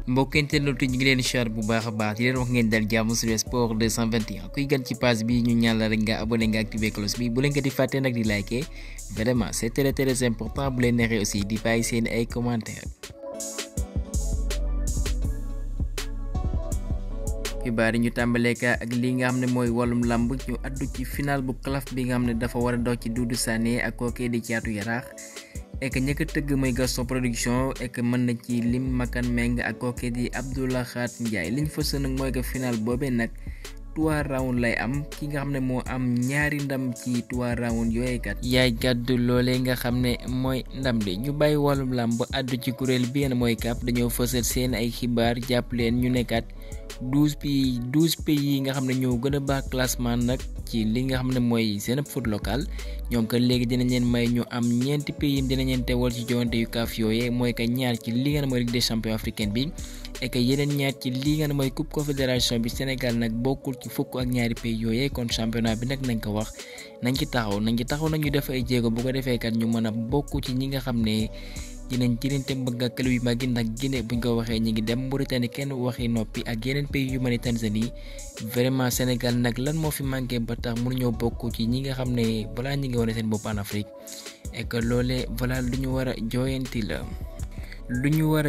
mbokk internet ñu ngi leen char bu baax a baax di leen wax ngeen dal jàmm sur sport 221 kuy gan ci page bi ñu ñaan la rek nga abonné nga activer cloche bi bu leen ko di fàtte nag di liker vraiment c'est très important bu leen neexee aussi di bàyyi seen ay commentaires. xibaar yi ñu tàmbalee ka ak li nga xam ne mooy wàllum lamb ñu addu ci final bu CLAF bi nga xam ne dafa war a dox ci Doudou Sané ak kookee di Thiatou Yarakh ek ñëkk tëgg mooy Gaston Production ek mën na ci lim Makan Meng ak kookee di Abdoulaye Khat Ndiaye liñ fësal nag mooy que final boobee nag 3 round lay am ki nga xam ne moo am ñaari ndam ci 3 round yooyu kat yaay gàddu loolee nga xam ne mooy ndam li ñu bàyyi wàllum lamb addu ci kuréel bi mooy CAF dañoo fësal seen ay xibaar jàpp leen ñu nekkat 12 pays yi nga xam ne ñoo gën a baax classement nag ci li nga xam ne mooy seen foot local ñoom kat léegi dinañ leen may ñu am ñeenti pays dinañ leen teewal ci joŋante yu CAF yooye mooy que ñaar ci li nga xam ne mooy Ligue des champions africaine bi et que yeneen ñaar ci li nga xam ne mooy coupe confédération bi Sénégal nag bokkul ci fukk ak ñaari pays yooye kon championnat bi nag nañ ko wax nañ ci taxaw nag ñu def ay jéego bu ko defee kat ñu mën a bokk ci ñi nga xam ne dinañ jëlante mbëgg ak club yu mag yi ndax Guinée buñ ko waxee ñi ngi dem Mauritanie kenn waxi noppi ak yeneen pays yu mel ni Tanzanie vraiment Sénégal nag lan moo fi manqué ba tax mënuñoo bokk ci ñi nga xam ne balaa ñi ngi wane seen bopp en Afrique et que loolee voilà lu ñu war a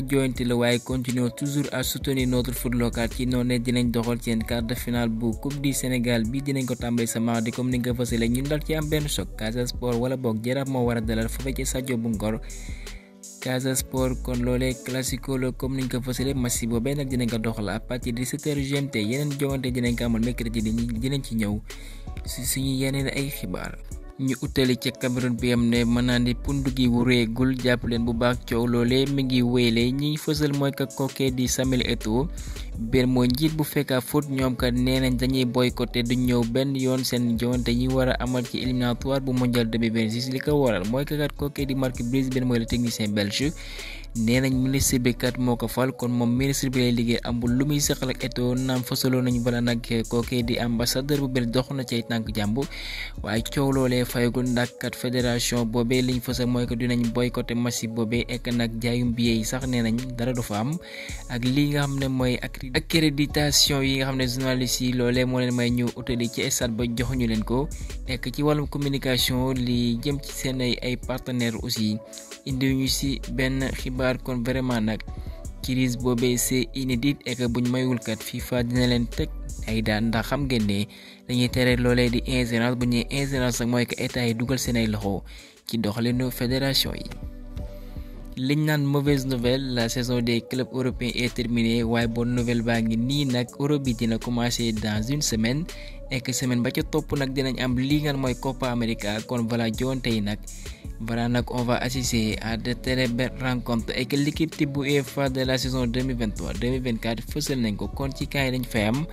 jooyanti la waaye continuer toujours à soutenir notre foot local ci noonu dinañ doxal seen quart de finale bu coupe du Sénégal bi dinañ ko tàmbali sa mardi comme ni nga fësale ñun dal ci am benn choc Casa Sport wala boog Jaraaf moo war a dalal foofee ci Sadio bu Ngor Casa Sport kon loolee classico la comme niñ ko fësale match boobee nag dinañ ko doxal à partir de 17h GMT yeneen joŋante dinañ ko amal mercredi dinañ ci ñëw si suñu yeneen ay xibaar. ñu utali ca Cameroun bi am ne mën naa ni pund gi wureegul jàpp leen bu baax coow loolee mi ngi wéyle ñiy fësal mooy que kookee di Samuel Eto'o benn mooy njiit bu fekka foot ñoom kat nee nañ dañuy boycotté du ñëw benn yoon seen joŋante yi war a amal ci éliminatoire bu mondial 2026 li ko waral mooy que kat kookee di Marc Brice benn mooy le technicien belge nee nañ ministre bi kat moo ko fal kon moom ministre bi lay liggéey amul lu muy sëqal ak Eto'o naam fësaloo nañu bala nag kookee di ambassadeur bu benn dox na ci ay tànk jàmb waaye coow loolee fayagul ndax kat fédération boobee liñ fësal mooy que dinañ boycotté match boobee ek nag jaayum billet yi sax nee nañ dara du fa am ak li nga xam ne mooy accréditation yi nga xam ne journalistes yi loolee moo leen may ñu utali ci stade ba joxuñu leen ko ek ci wàllum communication li jëm ci seen ay partenaires aussi indi ñu si benn xibaar kon vraiment nag crise boobee c'est inédit et que buñ mayul kat FIFA dina leen teg ay daan ndax xam ngeen ne dañuy tere loolee di ingérence bu ñuy ingérence ak mooy que état yi dugal seen ay loxo ci doxalinu fédération yi. liñ naan mauvaise nouvelle la saison des clubs européens est terminée waaye bonne nouvelle baa ngi nii nag Europe bi dina commencer dans une semaine et que semaine ba ca topp nag dinañ am li nga mooy Copa America kon voilà joonte yi nag. Voilà nag on va assister à de très belles rencontres et que l'équipe type bu UEFA de la saison 2023-2024 fësal nañ ko kon ci kaay dañ fay am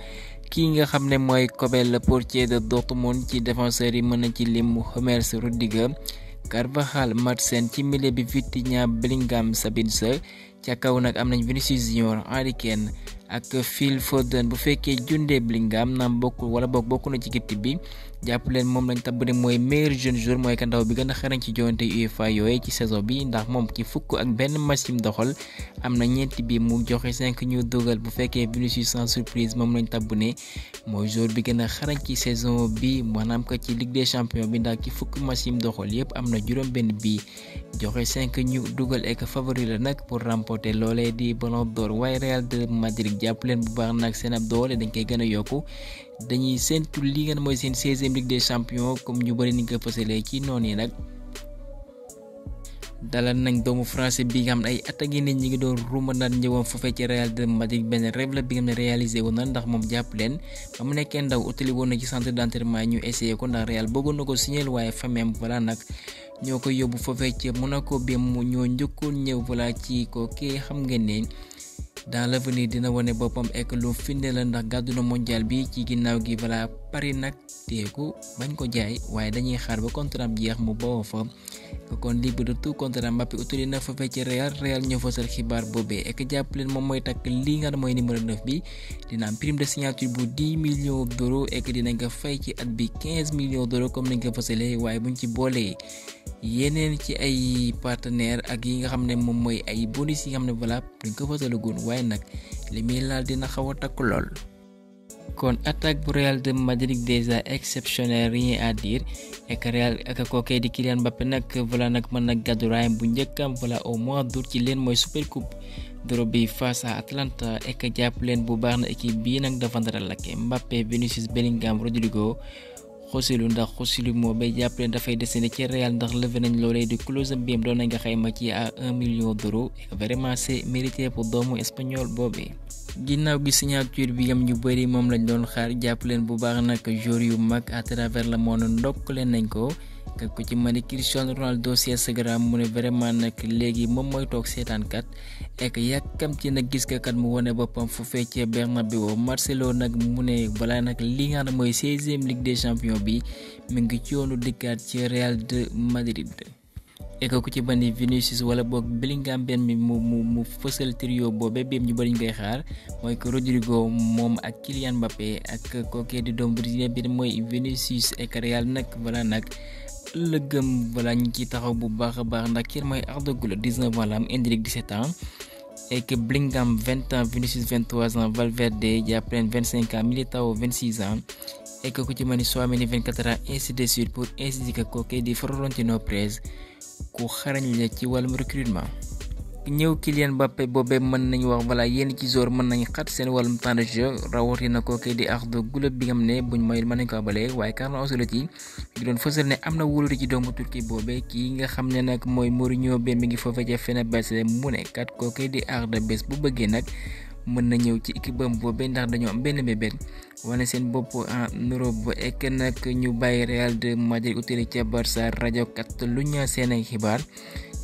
kii nga xam ne mooy Kobel le portier de Dortmund ci défenseurs yi mën nañ ci lim Hummels Rudiger Carvajal Maatsen ci milieu bi Vitinha Bellingham Sabitzer ca kaw nag am nañ Vinicius Junior Harry Kane ak Phil Foden bu fekkee Jude Bellingham naam bokk na ci équipe bi jàpp leen moom lañ tabb ne mooy meilleur jeune joueur mooy ka ndaw bi gën a xarañ ci joŋante UEFA yooyu ci saison bi ndax moom ci fukk ak benn match yi mu doxal am na ñeenti bi mu joxe 5 ñu dugal bu fekkee Vinicius sans surprise moom lañ tabb ne mooy joueur bi gën a xarañ ci saison bi maanaam ko ci Ligue des champions bi ndax ci fukk match yi mu doxal yépp am na juróom benn bi joxe 5 ñu dugal ek favori la nag pour remporter loolee di Ballon d'Or waaye Real de Madrid jàpp leen bu baax nag seen ab doole dañ koy gën a yokku dañuy séntu li ngeen mooy seen 16e Ligue des champions comme ñu bëri ni nga ko fësalee ci noonu yi nag dalal nañ doomu français bi nga xam ne ay at ak yeneen ñi ngi doon ruuma naan ñëwoon foofee ci Real de Madrid benn rêve la bi nga xam ne réalisé woon na ndax moom jàpp leen ba mu nekkee ndaw utali woon na ci centre d'entraînement ñu essayé ko ndax Real bëggoon na ko signer waaye famem voilà nag ñoo ko yóbbu foofee ci Monaco bi mu ñoo njëkkoon ñëw voilà ci ko kii xam ngeen ne dans l'avenir dina wane boppam ek lu finde la ndax gàddu na mondial bi ci ginnaaw gi voilà Paris nag teeku bañ ko jaay waaye dañuy xaar ba contrat jeex mu bawoo fa kon libre de tout contrat Mbappé utali na fa ci Real ñoo fësal xibaar boobee ek jàpp leen moom mooy takk li nga xam mooy numéro 9 bi dina am prime de signature bu 10 millions d'euros ek dinañ ko fay ci at bi 15 millions d'euros comme nañ ko fësalee waaye buñ ci boolee yeneen ci ay partenaire ak yi nga xam ne moom mooy ay bonus yi nga xam ne voilà duñ ko fësalagoon waaye nag li muy laal dina xaw a takk lool. kon attaque bu Real de Madrid déjà exceptionnel rien à dire ek Real ak kookee di Kylian Mbappé nag voilà nag mën na gàddu raayam bu njëkkam voilà au mois d'août ci leen mooy super coupe d'Europe bi face à Atlanta ek jàpp leen bu baax na équipe bii nag dafa ndara lakke Mbappé Vinicius Bellingham Rodrigo Joselu ndax Joselu moo bay jàpp leen dafay dessiné ci Real ndax levé nañ loolee di clause bi doon nañ nga xayma ci à 1 million d'euros et vraiment c'est mérité pour doomu espagnol boobee. ginnaaw gi signature bi yam ñu bëri moom lañ doon xaar jàpp leen bu baax nag joueurs yu mag à travers le monde ndokk leen nañ ko ku ci mën ni Cristiano Ronaldo ci Instagram mu ne vraiment nag léegi moom mooy toog seetaankat ek yàkkam ci nag gis kat mu wone boppam fu feccee Bernabéu Marcelo nag mu ne balaa nag li nga xam mooy 16e Ligue des Champions bi mu ngi ci yoonu dikkaat ci Real de Madrid. eko ku ci bandi Vinicius wala boog Bellingham benn mi mu fësal trio boobe bépp ñu bari ñu koy xaar mooy que Rodrigo moom ak Kylian Mbappé ak kookee di doom brésilien bi mooy Vinicius ak Real nag voilà nag ëllëgëm voilà ñu ci taxaw bu baax a baax ndax kii mooy Arda Güler 19 ans la am Endrick 17 ans et que Bellingham 20 ans Vinicius 23 ans Valverde jàppaleen 25 ans Militao 26 ans et que ku ci mën ni Tchouaméni 24 ans ainsi de suite pour ainsi dire que kookee di Florentino Perez ku xarañ la ci wàllum recrutement. ñëw Kylian Mbappé boobee mën nañu wax voilà yenn ci joueur mën nañu xat seen wàllum temps de jeu rawatina kookee di Arda Güler bi nga xam ne buñ mayul mën nañu ko abalee waaye Carlo Ancelotti di doon fësal ne am na wóolute ci doomu Turquie boobee kii nga xam ne nag mooy Mourinho be mi ngi foofee ca Fenerbahçe mu ne kat kookee di Arda bés bu bëggee nag mën na ñëw ci équipe am boobee ndax dañoo am benn bébét wane seen bopp en Europe ek nag ñu bàyyi Real de Madrid utali ca Barça rajo Catalunya seen ay xibaar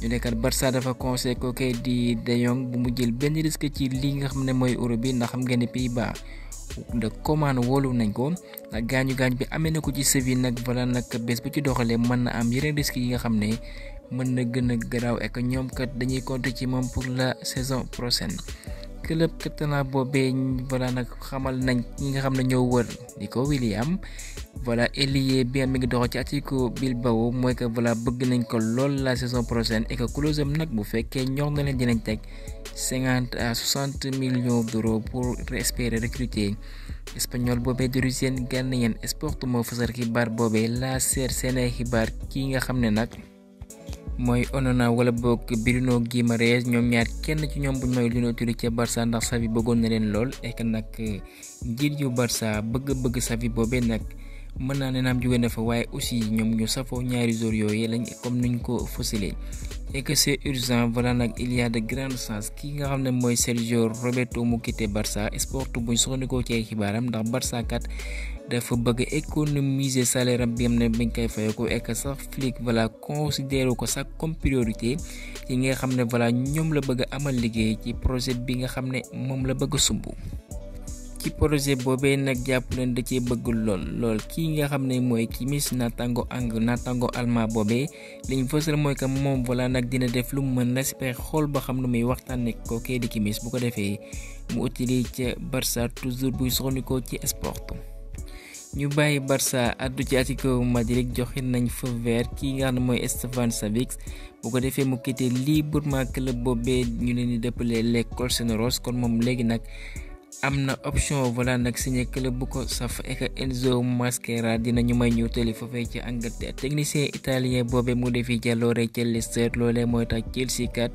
ñu nekkat Barça dafa conseillé kookee di De Jong bu mu jël benn risque ci li nga xam ne mooy Euro bi ndax xam ngeen ne Pays-Bas de commande wóolu nañ ko ndax gaañu bi amee na ko ci Séville nag voilà nag bés bu ci doxalee mën na am yeneen risques yi nga xam ne mën na gën a garaaw ek ñoom kat dañuy compter ci moom pour la saison prochaine. club catalan boobee voilà nag xamal nañ ñi nga xam ne ñoo wër Nico Williams voilà ailier bi mi ngi doxal ci Athletic Bilbao mooy que voilà bëgg nañ ko lool la saison prochaine et que clause am nag bu fekkee ñor na leen dinañ teg 50 à 60 millions d'euros pour espérer recruter espagnol boobee d'origine ghanéenne Sport moo fësal xibaar boobee la seer seen ay xibaar kii nga xam ne nag mooy Onana wala boog Bruno Guimaraes ñoom ñaar kenn ci ñoom buñ may lu ñu tudd ca Barça ndax Xavi bëggoon na leen lool et que nag njiit yu Barça bëgg Xavi boobee nag mën naa ne naam jóge na fa waaye aussi ñoom ñu safoo ñaari joueurs yooyu lañ comme nuñ ko fësalee et que c'est urgent voilà nag il y a de grandes chances ki nga xam ne mooy Sergio Roberto mu quitté Barça Sport buñ soxandikoo ci ay xibaaram ndax Barça kat dafa bëgg économiser salaire am bi am ne bañ koy fayoo ko et que sax Flick voilà considéré ko sax comme priorité yi nga xam ne voilà ñoom la bëgg amal liggéey ci projet bi nga xam ne moom la bëgg sumb ci projet boobee nag jàpp leen da cee bëgg lool kii nga xam ne mooy Kimmich natango allemand boobee liñ fësal mooy que moom voilà nag dina def lu mu mën respect xool ba xam nu muy waxtaanee kookee di Kimmich bu ko defee mu utiliser ca Barça toujours buy soxnikoo ci Sport. ñu bàyyi Barça addu ci Atlético Madrid joxe nañ feu vert kii nga xam ne mooy Stefan Savic bu ko defee mu quitté librement club boobee ñu leen di dëppale les Colchoneros kon moom léegi nag am na option voilà nag signé club bu ko saf ek Enzo Mascherano dinañu may ñu tëli foofee ci Angleterre technicien italien boobee mu defi jàlloore ca Leicester loolee mooy tax Chelsea kat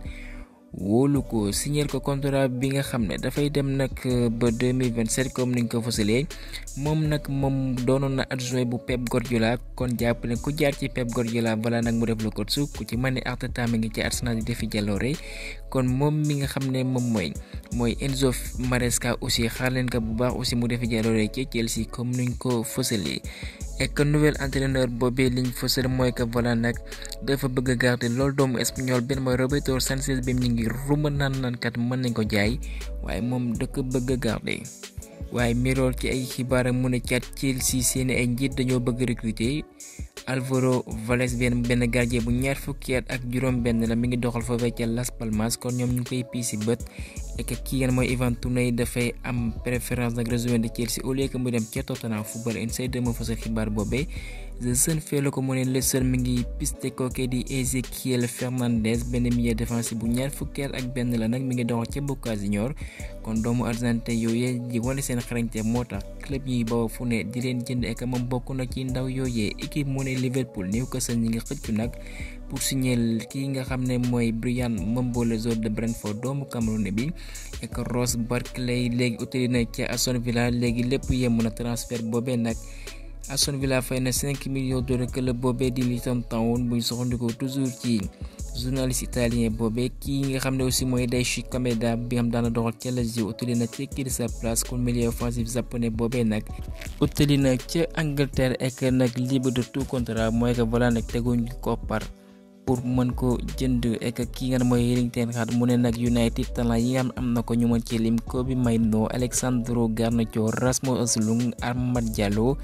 wóolu ko signer ko contrat bi nga xam ne dafay dem nag ba 2027 comme niñ ko fësalee moom doonoon na adjoint bu Pep Guardiola kon jàpp ne ku jaar ci Pep Guardiola balaa nag mu def la coach ku ci mën ne Arteta mi ngi ci Arsenal di defi jàlloore kon moom mi nga xam ne moom mooy Enzo Maresca aussi xaar leen ko bu baax aussi mu defi jàlloore ci Chelsea comme niñ ko fësalee et que nouvel entraîneur boobee liñ fësal mooy que voilà nag dafa bëgg a garder loolu doomu espagnol benn mooy Roberto Sanchez bi ñu ngi ruma naan kat mën nañ ko jaay waaye moom da ko bëgg a garder waaye Mirror ci ay xibaaram mu ne cat Chelsea seeni ay njiit dañoo bëgg recruter Alvaro Valles benn gardien bu ñaar fukki at ak juróom-benn la mi ngi doxal foofee ca Las Palmas kon ñoom ñu ngi koy piisi bët et que kii mooy Ivan Toney dafay am préférence nag rejoindre Chelsea au lieu que mu dem ca Tottenham football Insider moo fasal xibaar boobee. The Sun feelu ko mu ne Leicester mi ngi piste kooke di Ezequiel Fernandez benn milieu défensif bu ñaar fukki at ak benn la nag mi ngi doxal ca Boca Juniors kon doomu Argentin yooyee di wane seen xarañte moo tax club yi bawoo fu ne di leen jënd et que moom bokk na ci ndaw yooyee équipe mu ne Liverpool Newcastle ñi ngi xëccu nag pour signer kii nga xam ne mooy Bryan Mbeumo le joueur de Brentford doomu Cameroun bi et que Ross Barkley léegi utali na ca Aston Villa léegi lépp yem na transfert boobee nag Aston Villa fay na 5 millions d'euros club boobee di Luton Town buñ soxandikoo toujours ci journaliste italien boobee kii nga xam ne aussi mooy Daichi Kamada bi nga xam daana doxal ca Lazio utali na ca kii sa place kon milieu offensif japonais boobee nag utali na ca Angleterre et que nag libre de tout contrat mooy que voilà nag teguñ koppar pour mën ko jënd et que kii nga mooy Erling ten Hag mu ne nag United talent yi nga am na ko ñu mën ci lim Kobbie Mainoo Alexandro Garnacho Rasmus Højlund Amad Diallo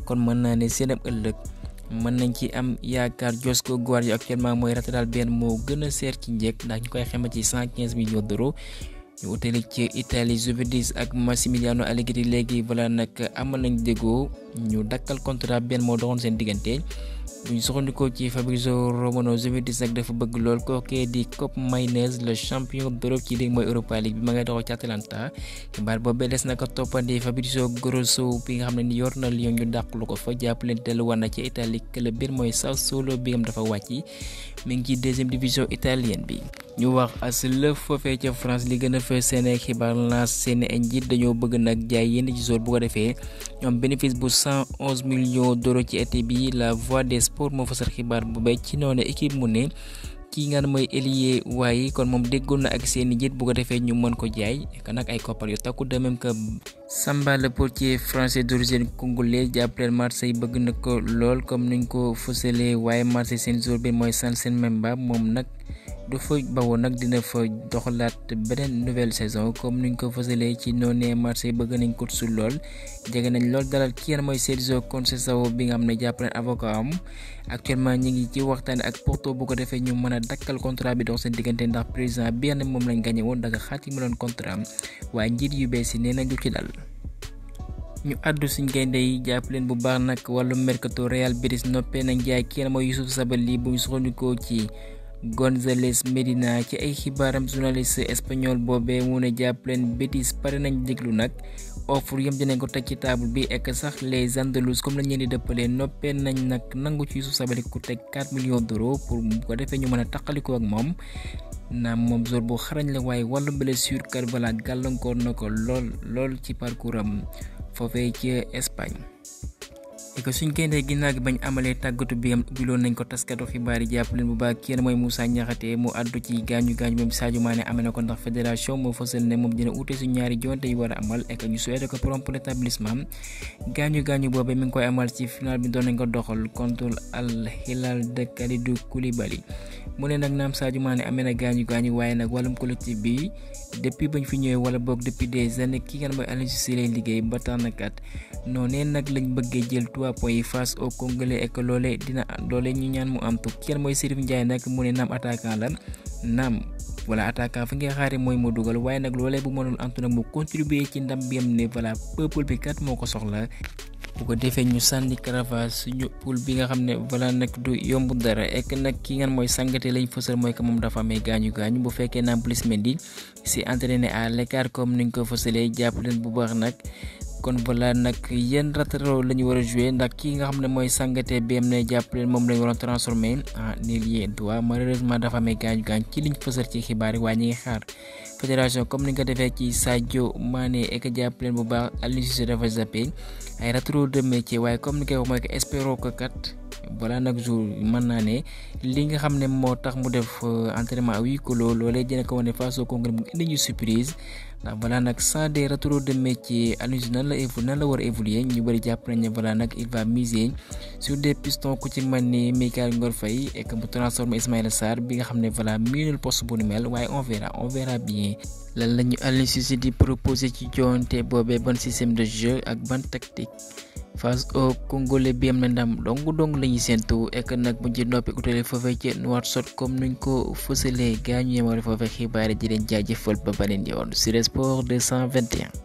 kon mën naa ne seen ëllëg mën nañ ci am yaakaar. Joško Gvardiol actuellement mooy latéral benn moo gën a seer ci njëkk ndax ñu koy xayma ci 115 millions d'euros ñu utali ci Italie Juventus ak Massimiliano Allegri léegi voilà nag amal nañ déggoo ñu dakkal contrat benn moo doxoon seen diggante buñ soxandikoo ci Fabrizio Romano Juventus nag dafa bëgg lool kookee di Kob Mainers le champion d'Europe ci ligue mooy Europa League bi ma ngay doxal ci Atalanta xibaar boobee des na ko toppandi Fabrizio Grosso bi nga xam ne ni yor na Lyon ñu dàqlu ko fa jàpp leen delluwaat na ci Italie club bi mooy Sassuolo bi nga xam dafa wàcc mi ngi ci deuxième division italienne bi. ñu wax as lëf foofee ca France li gën a fës seen xibaar la seen njiit dañoo bëgg nag jaay yenn ci joueur bu ko defee ñoom bénéfice bu 111 millions d'euros ci été bi. La Voix des Sports moo fasal xibaar bu bay ci noonu équipe mu ne kii nga mooy Elie Wayi kon moom déggoon na ak seen njiit bu ko defee ñu mën ko jaay kon nag ay koppar yu takku de même que Samba le portier français d'origine congolais jàppale Marseille bëgg na ko lool comme niñ ko fësalee waaye Marseille seen joueur bi mooy Sancen Memba moom nag du fa bawoo nag dina fa doxalaat beneen nouvelle saison comme niñ ko fësalee ci noonee Marseille bëgg nañ ko su lool jege nañ lool dalal kii mooy Sergio Conceição bi nga xam ne jàppale avocat am actuellement ñi ngi ci waxtaan ak Porto bu ko defee ñu mën a dakkal contrat bi dox seen diggante ndax président bi ne moom lañ gagné woon daga xaati mu doon contrat waaye njiit yu bees yi nee nañ du ci dal. ñu àddu suñ gaynde yi jàpp leen bu baax nag wàllu mercato Real Betis noppee nañ jaay kii mooy Youssouf Sabaly bu ñu soxandikoo ci González Medina ci ay xibaaram journaliste espagnol boobee mu ne jàpp leen Betis pare nañ déglu nag offre yëm dinañ ko teg ci table bi ek sax les Andalous comme lañ leen di dëppalee noppee nañ nag nangu ci Youssouf Sabaly ku teg 4 millions d'euros pour bu ko defee ñu mën a taqalikoo ak moom naam moom joueur bu xarañ la waaye wàllu blessure kat balaa gàllankoor na ko lool ci parcours am foofee ci Espagne. et que suñ gaynde ginnaaw gi bañ amalee tàggatu bi am ubbiloon nañ ko taskatu xibaar yi jàpp leen bu baax kenn mooy Moussa Niakhaté mu àddu ci gaañu moom Sadio Mané amee na ko ndax fédération moo fësal ne moom dina uute su ñaari jonte yu war a amal et que ñu souhaité ko prompt rétablissement gaañu boobee mi ngi koy amal ci final bi doon nañ ko doxal contre Al Hilal de Kalidou Koulibaly mu ne nag naam Sadio Mané amee na gaañu waaye nag wàllum collectif bi depuis bañ fi ñëwee wala boog depuis des années ki nga mooy Aliou Cissé lay liggéey ba tax na kat noonee nag lañ bëggee jël 3 points yi face au Congolais et que loolee ñu ñaan mu am tu kenn mooy Serif Ndiaye nag mu ne naam attaquant la naam voilà attaquant fi nga xaare mooy mu dugal waaye nag loolee bu mënul antu nag mu contribuer ci ndam bi am ne voilà peuple bi kat moo ko soxla bu ko defee ñu sànni Caravage suñu poule bi nga xam ne voilà nag du yomb dara ek nag ki ngeen mooy sàngate lañ fësal mooy que moom dafa amee gaañu bu fekkee Nampalys Mendy si entraîné à l'écart comme niñ ko fësalee jàpp leen bu baax nag kon voilà nag yéen rataro la ñu war a jouer ndax ki nga xam ne mooy sàngate BM ne jàpp leen moom lañu waroon transformé en ailier droit malheureusement dafa amee gaañu ci liñ fësal ci xibaar yi waaye ñi ngi xaar fédération comme ni nga ko defee ci Sadio Mané ek jàpp leen bu baax Aliou Cissé dafa zappé ay retour de métier waaye comme ni koy wax mooy que espéro que kat voilà nag jour mën naa ne li nga xam ne moo tax mu def entraînement à huis clos loolee dina ko wane face au Congo mu indi ñu surprise ndax voilà nag sans des retours de métier Aliou Cissé nan la war a évoluer ñu bëri jàpp nañ ne voilà nag il va miser sur des pistons ku ci mel ni Mikayil Ngor Faye et que mu transforme Ismaïla Sarr bi nga xam ne voilà miinul poste bu ni mel waaye on verra bien lan la ñu Aliou Cissé di proposer ci joonte boobee ban système de jeu ak ban tactique face au Congolais bi am na ndam dong lañuy sentu ek nag bu ci noppi utale foofee ci Nouakchott comme nuñ ko fësalee gaañu yemale foofee xibaar ji leen jaajëfal ba beneen yoon sur Sport 221.